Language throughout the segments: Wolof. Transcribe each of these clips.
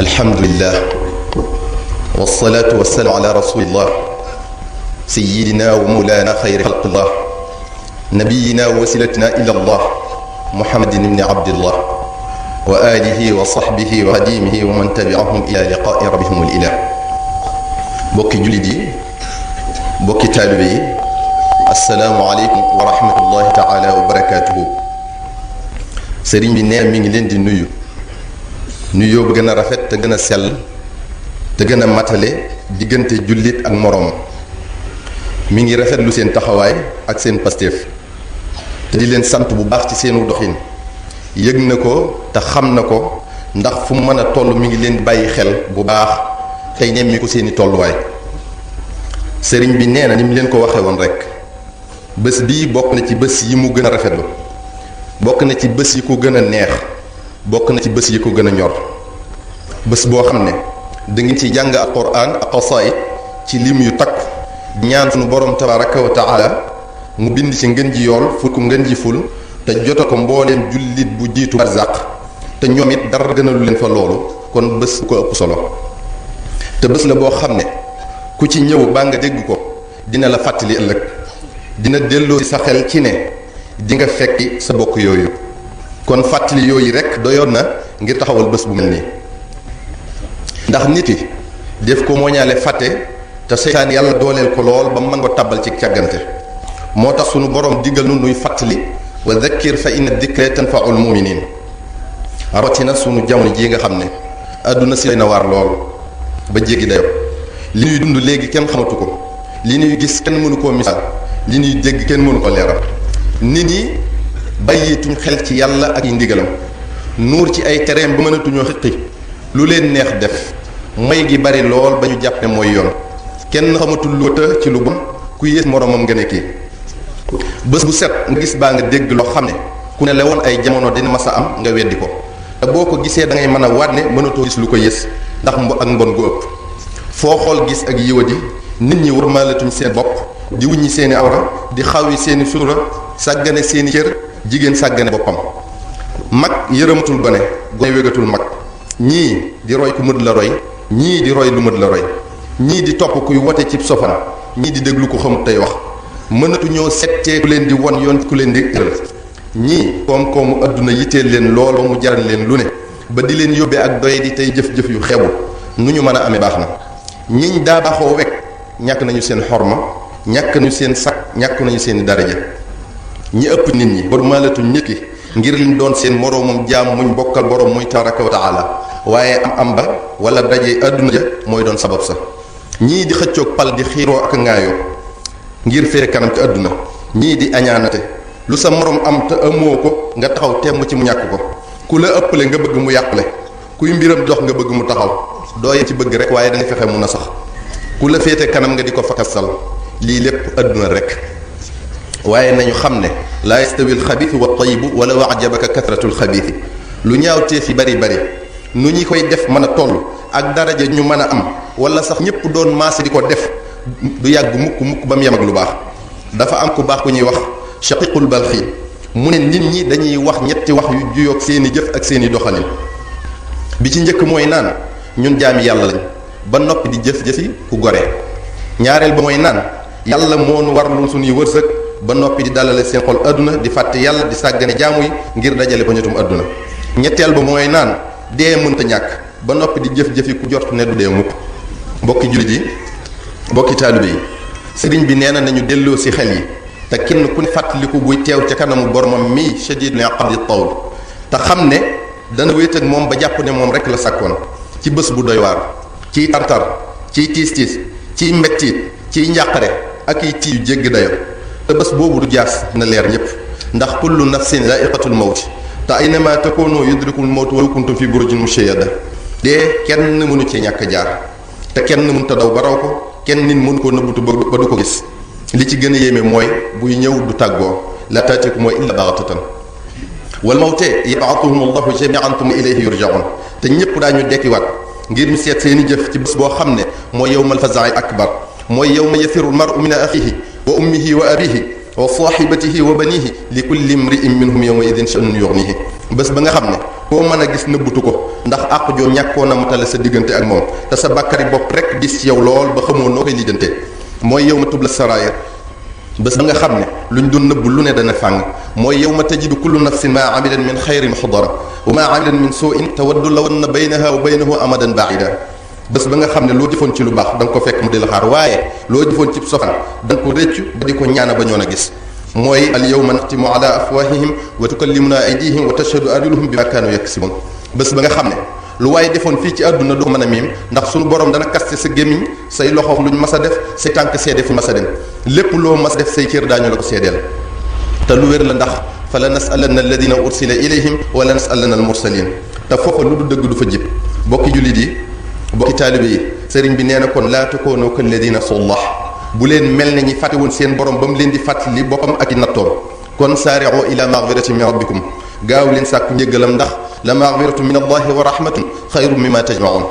alhamdulillah wasalaatu wasalaamu ala rasulillah sayidina wa mawlana xayri xalqillah nabiyina wa wasilatina ila allah muhammadin ibni abdillah wa alihi wa sahbihi wa xadimihi wa man tabiahum ila liqaai rabbihim al ilah. bokki jullit yi, bokki taalibe yi, assalaamu aleykum wa rahmatullahi taala wa barakatuhu. sëriñ bi nee mi ngi leen di nuyu nuyoo bu gën a rafet te gën a sell te gën a matale diggante jullit ak moroom. mi ngi rafetlu seen taxawaay ak seen pasteef te di leen sant bu baax ci seenu doxin. yëg na ko te xam na ko, ndax fu mu mën a toll mi ngi leen bàyyi xel bu baax tey nemmi ko seeni tolluwaay. sëriñ bi nee na ni mu leen ko waxee woon rek, bés bii bokk na ci bés yi mu gën a rafetlu, bokk na ci bés yi ko gën a neex, bokk na ci bés yi ko gën a ñor. bés boo xam ne da ngeen ci jàng alquran ak xasaayid ci lim yu takku, ñaan sunu borom tabaraka wa taala mu bind ci ngën ji yool ful ko ngën ji ful te jota ko mbooleem jullit bu jiitu barzaq, te ñoom it dara gënalu leen fa loolu. kon bés ko ëpp solo, te bés la boo xam ne ku ci ñëw baa nga dégg ko dina la fàttali ëllëg, dina delloo ci sa xel ci ne di nga fekki sa bokk yooyu. kon fàttali yooyu rek doyoon na ngir taxawal bés bu mel nii, ndax nit yi def ko mooñaale fàtte te seytaan yàlla dooleel ko lool ba mën ko tàbbal ci càggante. moo tax sunu borom diggal nu nuy fàttali, wa dhakkir fa inna dikra tanfaul muminin. rawatina sunu jamono jii nga xam ne àdduna si na waar lool ba jéggi dayo. li ñuy dund léegi kenn xamatu ko, li ñuy gis kenn mënu koo misaal, li ñuy dégg kenn mënu ko leeral. nit ñi bàyyeetuñ xel ci yàlla ak yi ndigalam, nuur ci ay tereem ba mënatuñoo xiqi lu leen neex def. moy gi bari lool ba ñu jàpp ne mooy yoon, kenn xamatul lu të ci lu bon, ku yées moromam nga ne kii. bés bu set nga gis baa nga dégg loo xam ne ku ne la woon ay jamono dina mas a am nga weddi ko, te boo ko gisee da ngay mën a waat ne mënatoo gis lu ko yées ndax ak mbon gu ëpp. foo xool gis ak yiwadi, nit ñi warmaalatuñ seen bopp, di wuññi seeni awra, di xawi seeni sutura, sàggane seeni cër, jigéen sàggane boppam. mag yërëmatul gone, gone wégatul mag. ñii di roy ku mët la roy, ñii di roy lu mët la roy, ñii di topp kuy wote ci sofan, ñii di déglu ko xamut tey wax. mënatuñoo settee ku leen di won yoon ku leen di ëral. ñii koom-koomu adduna yitteel leen lool ba mu jaral leen lu ne, ba di leen yóbbee ak doye di tey jëf-jëf yu xeebul. nu ñu mën a amee baax na. ñiñ daa baaxoo wekk ñàkk nañu seen xorma, ñàkk nañu seen sakk, ñàkk nañu seen daraja. ñi ëpp nit ñi war maalatuñ nit ki ngir lim doon seen moroomam jaam muñ bokkal borom muy tabaraka wa taala, waaye am ba wala daje adduna ja mooy doon sabab sa. ñii di xëccoog pal di xiiroo ak ngaayoo ngir fee kanam ci adduna, ñii di añaanate lu sa morom am te amoo ko nga taxaw temm ci mu ñàkk ko. ku la ëppale nga bëgg mu yàqule, kuy mbiram dox nga bëgg mu taxaw. dooye ci bëgg rek waaye da nga fexe mun a sax. ku la féete kanam nga di ko fakasal. lii lépp adduna rek. waaye nañu xam ne laa yastawi alxabiisu wa tayibu walaw ajabaka kasratu alxabiisi. lu ñaawtee fi bari bari nu ñi koy def mën a toll ak daraja ñu mën a am, wala sax ñëpp doon maase di ko def, du yàgg mukk ba mu yem ak lu baax. dafa am ku baax ku ñuy wax shaqiqul balxi, mu ne nit ñi dañuy wax ñetti wax yu juyoog seeni jëf ak seeni doxalin. bi ci njëkk mooy naan ñun jaami yàlla lañ ba noppi di jëf-jëfi ku gore. ñaareel ba mooy naan yàlla moo nu warlul suñuy wërsëg ba noppi di dalale seen xol adduna, di fàtte yàlla, di sàggane jaamu yi ngir dajale ba ñetum adduna. ñetteel ba mooy naan dee mënta ñàkk ba noppi di jëf-jëfi ku jort ne du dee mukk. mbokki jullit yi, mbokki taalibe yi, sëriñ bi nee na nañu delloo si xel yi te kenn ku ne fàttaliku buy teew ca kanamu boromam mii shadidul iqabi tawl, te xam ne dana wéet ak moom ba jàpp ne moom rek la sàkkoon ci bés bu doy waar, ciy tartar, ciy tiis-tiis, ciy mettiit, ciy njàqare ak yi tii yu jégg dayo. te bés boobu du jaas na leer ñëpp, ndax kullu nafsin zaiqatul mawti te aynama takunu yudrikul mawtu wa kuntum fi burujin mushayyada. dee kenn mënu ci ñàkk jaar, te kenn mënut a daw ba raw ko, kenn nit mënu ko nëbbutu ba du ko gis. li ci gën a yéeme mooy buy ñëw du tàggoo, la taatikum mooy illa baxatatan. wal mawte yabaatuhum allahu jamian tumma ilayhi yurjaun. te ñëpp daañu dekkiwaat ngir ñu seet seeni jëf ci bés boo xam ne mooy yawmal fazaai akbar, mooy yawma yafiru lmaru min axihi wa ummihi wa abihi wa sahibatihi wa banihi li kulli imri'in minhum yawma idin sha'nun yughnihi. bés ba nga xam ne koo mën a gis nëbbutu ko ndax àq joo ñàkkoon a matale sa diggante ak moom te sa bàkkari bopp rek gis ci yow lool ba xamoo noo koy lijjante mooy yow ma tubla saraayir bés ba nga xam ne luñ doon nëbb lu ne dana fàng mooy yow ma tajidu kullu nafsin maa amilan min xayrin muxdara wa maa amilan min suuin tawaddu law anna baynaha wa baynahu amadan baida bés ba nga xam ne loo jëfoon ci lu baax da nga ko fekk mu di la xaar waaye loo jëfoon ci sofaan da nga ko réccu ba di ko ñaana ba ñoon a gis mooy al yawma naxtimu ala afwahihim wa tukallimuna aydihim wa tashhadu arjuluhum bima kaanu yaksibun bés ba nga xam ne lu waaye defoon fii ci àdduna du ko mën a miim ndax suñu borom dana kaste sa gémmiñ say loxo luñ mas a def say tànk seede fu mas a dem lépp loo mas a def say cër daañu la ko seedeel te lu wér la ndax fa la nasalanna alladina ursila ilayhim wala nasalanna al mursalin te foofa lu du dëgg du fa jib bokki jullit yi bokki taalibe yi sëriñ bi nee na kon laa takoonoo kalladina sollah bu leen mel ne ñi fàtte woon seen borom ba mu leen di fàttali boppam ak i nattoom kon saari'u ila maghfiratin min rabbikum gaaw leen sàkku njëggalam ndax la maghfiratu min allahi wa rahmatun xayru mimma tajmaun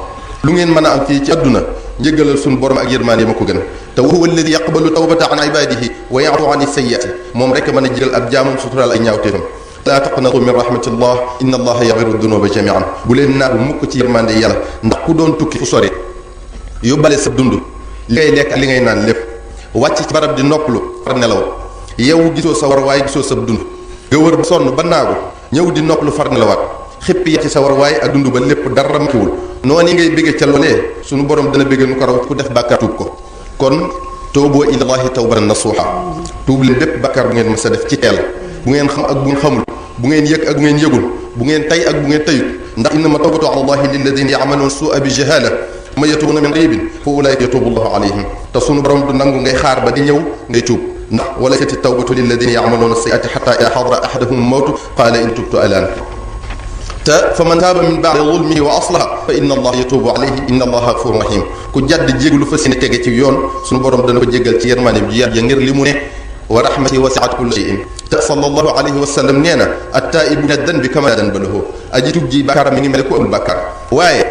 lu ngeen mën a am fii ci àdduna njëggalal suñu borom ak yërmaan yi ma ko gën te wa huwa alladi yaqbalu tawbata an ibadihi wa ya'fu an sayyi'ati moom rek mën a jëgal ab jaamam suturaal ay ñaawteefam laa taqnatu min rahmatillah inna allaha yaghfiru dunuba jami'an bu leen naagu mukk ci yërmande yàlla ndax ku doon tukki fu sori yóbbale sa dund li ngay lekk li ngay naan lépp wàcc ci barab di noppalu far nelaw yow gisoo sa war waaye gisoo sa dund nga wër ba sonn ba naagu ñëw di noppalu far nelawaat xippi ci sa war waaye ak dund ba lépp dara makiwul noonu ngay bégge ca loolee suñu borom dana bégge nu ko raw ku def bàkkaar tuub ko kon tuubu ilallahi tawbatan nasuha tuub leen bépp bàkkaar bu ngeen mës a def ci teel bu ngeen xam ak bu ngeen xamul bu ngeen yëg ak bu ngeen yëgul bu ngeen tay ak bu ngeen tayut ndax innama tawbatu ala allahi lilladina ya'maluna su'a bi jahala ma yatuubuna min qaribin fa ulaika yatubu llahu alayhim te sunu borom du nangu ngay xaar ba di ñëw ngay tuub ndax walaysat tawbatu lilladina ya'maluna sayyi'ati hatta idha hadara ahadahum mawtu qala in tubtu al'an te fa man taaba min ba'di zulmihi wa aslaha fa inna allaha yatubu alayhi inna allaha ghafurun rahim ku jadd jéglu fa seen tege ci yoon sunu borom dana ko jéggal ci yërmande ji ya ngir li mu ne wa rahmati wasi'at kulla shay'in te sallallahu alayhi wa sallam nee na at-taa'ibu min ad-danbi kama laa danba lahu aji tub ji bàkkaar mi ngi mel ku amul bàkkaar waaye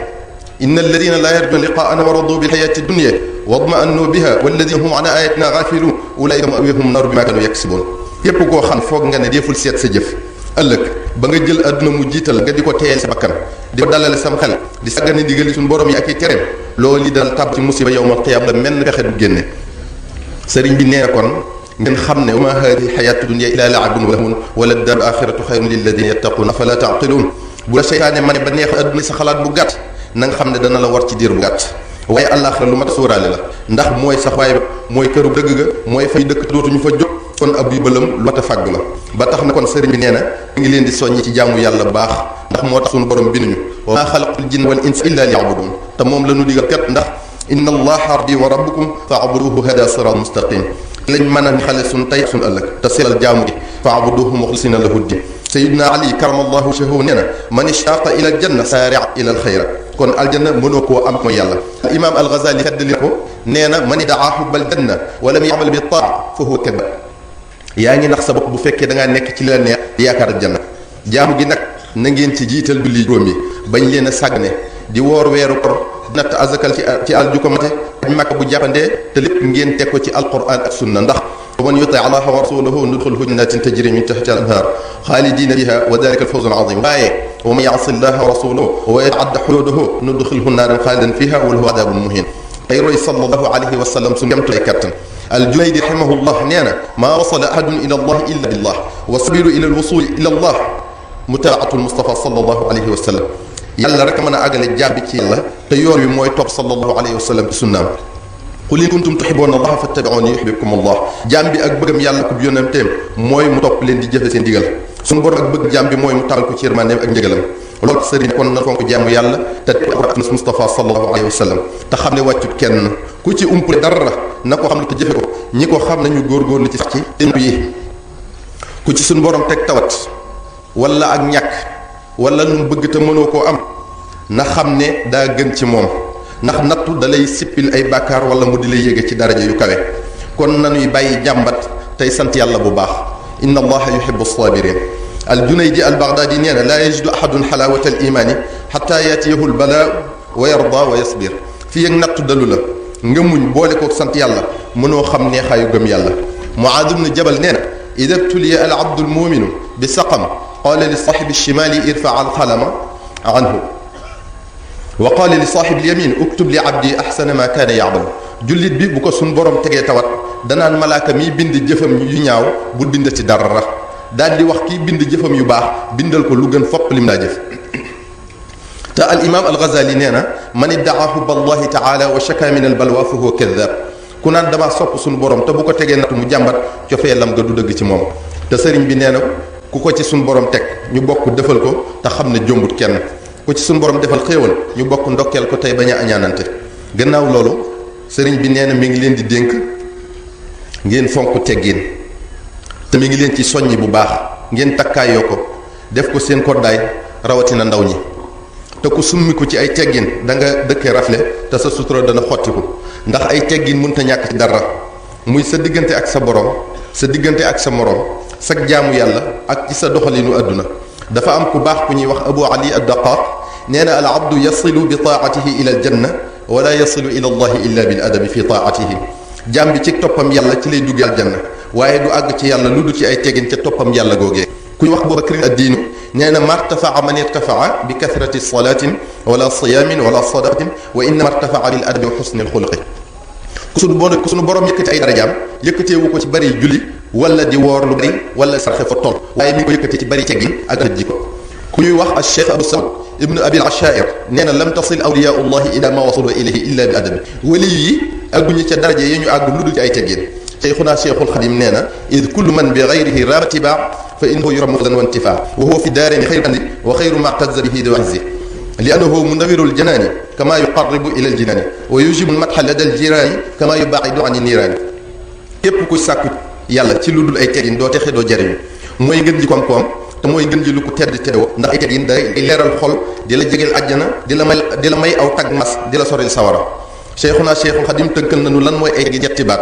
inna alladina laa yarjuna liqaa'ana wa radu bil hayati dunya wadma'annu biha walladina hum an ayatina ghafilun ulaika ma'wahum nar bima kanu yaksibun yépp koo xam foog nga ne deful seet sa jëf ëllëg ba nga jël adduna mu jiital nga di ko teeyal sa bakkan di ko dalale sam xel di sàggane digali suñu borom yi ak i tereem loolu li dal tàbb ci musiba yawmal qiyaama la menn pexe du génne sëriñ bi nee kon ngeen xam ne wa ma haadihi xayaatu dunya illa la'ibun wa lahwun wa la daaru axiratu xayrun lilladina yattaquuna afala ta'qiluun bu la seytaane ma ne ba neex adduna sa xalaat bu gàtt na nga xam ne dana la war ci diir bu gàtt waaye àllaaxira lu mat sóoraale la ndax mooy sax waaye mooy këru dëgg ga mooy fay dëkk dootuñu fa jóg kon ab yóbbalam lu mat a fàgg la ba tax na kon sëriñ bi nee na mi ngi leen di soññi ci jaamu yàlla baax ndax moo tax suñu borom binduñu wa maa xalaqtul jinna wal insa illa liya'budun te moom la ñu digal kat ndax inna allaha rabbi wa rabbukum fa'buduhu hada sirat mustaqim lañ mën a xale suñu tey suñu ëllëg te selal jaamu gi fa'buduhu muxlisina lahu ddin sayidna ali karamallahu wajhahu nee na man ishtaqa ila aljanna saari' ila alxayra kon aljanna mënoo koo am mooy yàlla imam al-Ghazali kaddali ko nee na man daa xubbal janna wa lam ya'mal bi taa fa huwa kadab yaa ngi nax sa bopp bu fekkee da ngaa nekk ci li la neex di yaakaar aljanna jaamu gi nag na ngeen ci jiital julli juróom yi bañ leen a sàggane di woor weeru kor di natt azakal ci àll ju ko mate aj Makka bu jàppandee te lépp ngeen teg ko ci alquran ak sunna ndax wa man yuti allaha wa rasulahu nudxilhu jannatin tajri min tahtiha al-anhar xaalidina fiha wa dalika al-fawz al-azim waaye wa man ya'si allaha wa rasulahu wa yata'adda hududahu nudxilhu naaran xaalidan fiha wa lahu adabun muhin ay roy sallallahu alayhi wa sallam suñu demtulay kattan al-Junayd rahimahullah nee na maa wasala ahadun ila allah illa billah wa sabilu ila al-wusul ila allah mutabaatu al-Mustafa sallallahu alayhi wa sallam yàlla rek mën a àggale jaam bi ci yàlla te yoon wi mooy topp sallallahu alayhi wa sallam ci sunnaam qul in kuntum tuhibbuuna allaha fattabi'uuni yuhbibkumu allah jaam bi ak bëggam yàlla ko yonenteem mooy mu topp leen di jëfe seen digal suñu borom ak bëgg jaam bi mooy mu tàmbal ko ci yërmandeem ak njëgalam loolu sëriñ kon na fonk jaamu yàlla te Mustafa sallallahu alayhi wa sallam te xam ne wàccut kenn ku ci umpule dara na ko xam ne te jëfe ko ñi ko xam nañu góorgóorlu ci sax ci déntu yi ku ci suñu borom teg tawat wala ak ñàkk wala lu mu bëgg te mënoo koo am na xam ne daa gën ci moom ndax nattu da lay sippil ay bàkkaar wala mu di lay yéege ci daraja yu kawe kon nañuy bàyyi jàmbat tey sant yàlla bu baax inna allaha yuhibbu as-sabirin al-Junaydi al-Baghdadi nee na laa yajidu ahadun xalaawata al-imaani xataa yaatiyahu al-balaa wa yarda wa yasbir fii ak nattu dalu la nga muñ boole kook sant yàlla mënoo xam neexaayu gëm yàlla Muaad ibn Jabal nee na ida btuliya al-abdu al-muuminu bi saqam qaala li saaxibi shimaali irfa al-qalama anhu wa qaala li saaxibil yamin uktub li abdi ahsana ma kaana ya'malu. jullit bi bu ko suñ borom tegee tawat danaan malaaka miy bind jëfam yu ñaaw bul bind ci dara daal di wax kii bind jëfam yu baax bindal ko lu gën fopp lim daa jëf. te al imam al Ghazali nee na man iddaa hubba allahi taala wa shaka min al balwa fa huwa kadab. ku naan damaa sopp suñu borom te bu ko tegee natt mu jàmbat cofeelam nga du dëgg ci moom. te sëriñ bi nee na ku ko ci suñu borom teg ñu bokk defal ko te xam ne jombut kenn ku ci suñu borom defal xéewal ñu bokk ndokkeel ko tey bañ a añaanante. gannaaw loolu sëriñ bi nee na mi ngi leen di dénk ngeen fonk teggin te mi ngi leen ci soññi bu baax ngeen takkaayoo ko def ko seen koddaay rawatina ndaw ñi. te ku summi ko ci ay teggin da nga dëkkee rafle te sa sutura dana xottiku ndax ay teggin mënta ñàkk ci dara muy sa diggante ak sa borom sa diggante ak sa morom sa jaamu yàlla ak ci sa doxalinu àdduna. dafa am ku baax ku ñuy wax Abu Ali ad-Daqaq nee na al abdu yasilu bi taatihi ila al janna wala yasilu ila allahi illa bil adabi fi taatihi. jaam bi ci toppam yàlla ci lay duggee aljanna waaye du àgg ci yàlla lu dul ci ay teggin ca toppam yàlla googee. ku ñu wax Abu Bakrin ad-Diinu nee na martafaa man irtafaa bi kathrati salaatin wala siyaamin wala sadaqatin wa innama irtafaa bil adabi wa xusni al xuluqi. ku suñu borom yëkkati ay darajaam yëkkateewu ko ci bari julli wala di woor lu bari wala sarxe fa toll waaye mi ngi ko yëkkati ci bari teggin ak rëdd jikko. ku ñuy wax al cheikh Abu Saud ibnu Abi al-Ashair nee na lam tasil awliyaa llahi ila ma wasalu ilayhi illa bi adabi. wali yi àgguñu ca daraja yi ñu àgg lu dul ci ay teggin. cheikhuna cheikhul xadim nee na id kullu man bi gayrihi raama tibaa fa innahu yuramu udan wa intifaa wa huwa fi daarayni xayru andi wa xayru ma tazza bihi di wazzi li annahu munawiru ljanaani kama yuqarribu ila aljinaani wa yujibu lmatxa lada aljiraani kama yubaidu ani niiraani. képp ku sàkku yàlla ci lu dul ay teggin doo texe doo jariñu mooy ngën ji koom-koom te mooy ngën ji lu ko tedd teddoo ndax ay teggin day leeral xol di la jegeel àjjana di la may aw tag mas di la soril sawara. cheikhuna cheikhul xadim tënkal nañu lan mooy ay teggin ñetti baat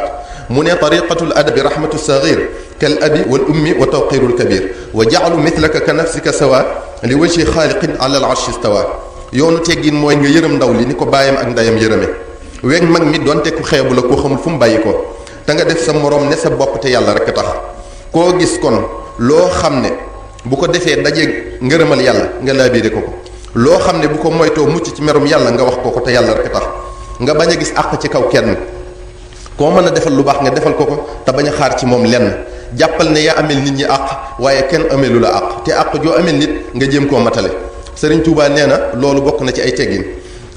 mu ne tariqatul adabi rahmatu sagir kal abi wal ummi wa tawqirul kabir wa jaalu mithlaka ka nafsika sawa li wajhi xaaliqin ala al arshi stawa. yoonu teggin mooy nga yërëm ndaw li ni ko bàyyam ak ndeyam yërëme weeg mag mi donte ku xeebu la koo xamul fu mu bàyyi ko te nga def sa moroom ne sa bopp te yàlla rek tax. koo gis kon loo xam ne bu ko defee dajeeg ngërëmal yàlla nga laabiire ko loo xam ne bu ko moytoo mucc ci merum yàlla nga wax ko te yàlla rek tax. nga bañ a gis àq ci kaw kenn koo mën a defal lu baax nga defal ko te bañ a xaar ci moom lenn jàppal ne yaa amel nit ñi àq waaye kenn amelu la àq te àq joo amel nit nga jéem koo matale. Sëriñ Tuubaa nee na loolu bokk na ci ay teggin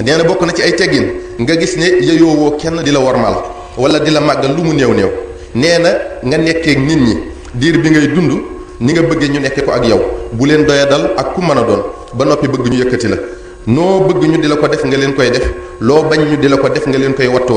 nee na bokk na ci ay teggin nga gis ne yeyoowoo kenn di la wormal wala di la màggal lu mu néew néew. nee na nga nekkee nit ñi diir bi ngay dund ni nga bëggee ñu nekkee ko ak yow bu leen doyadal ak ku mën a doon ba noppi bëgg ñu yëkkati la noo bëgg ñu di la ko def nga leen koy def loo bañ ñu di la ko def nga leen koy wattu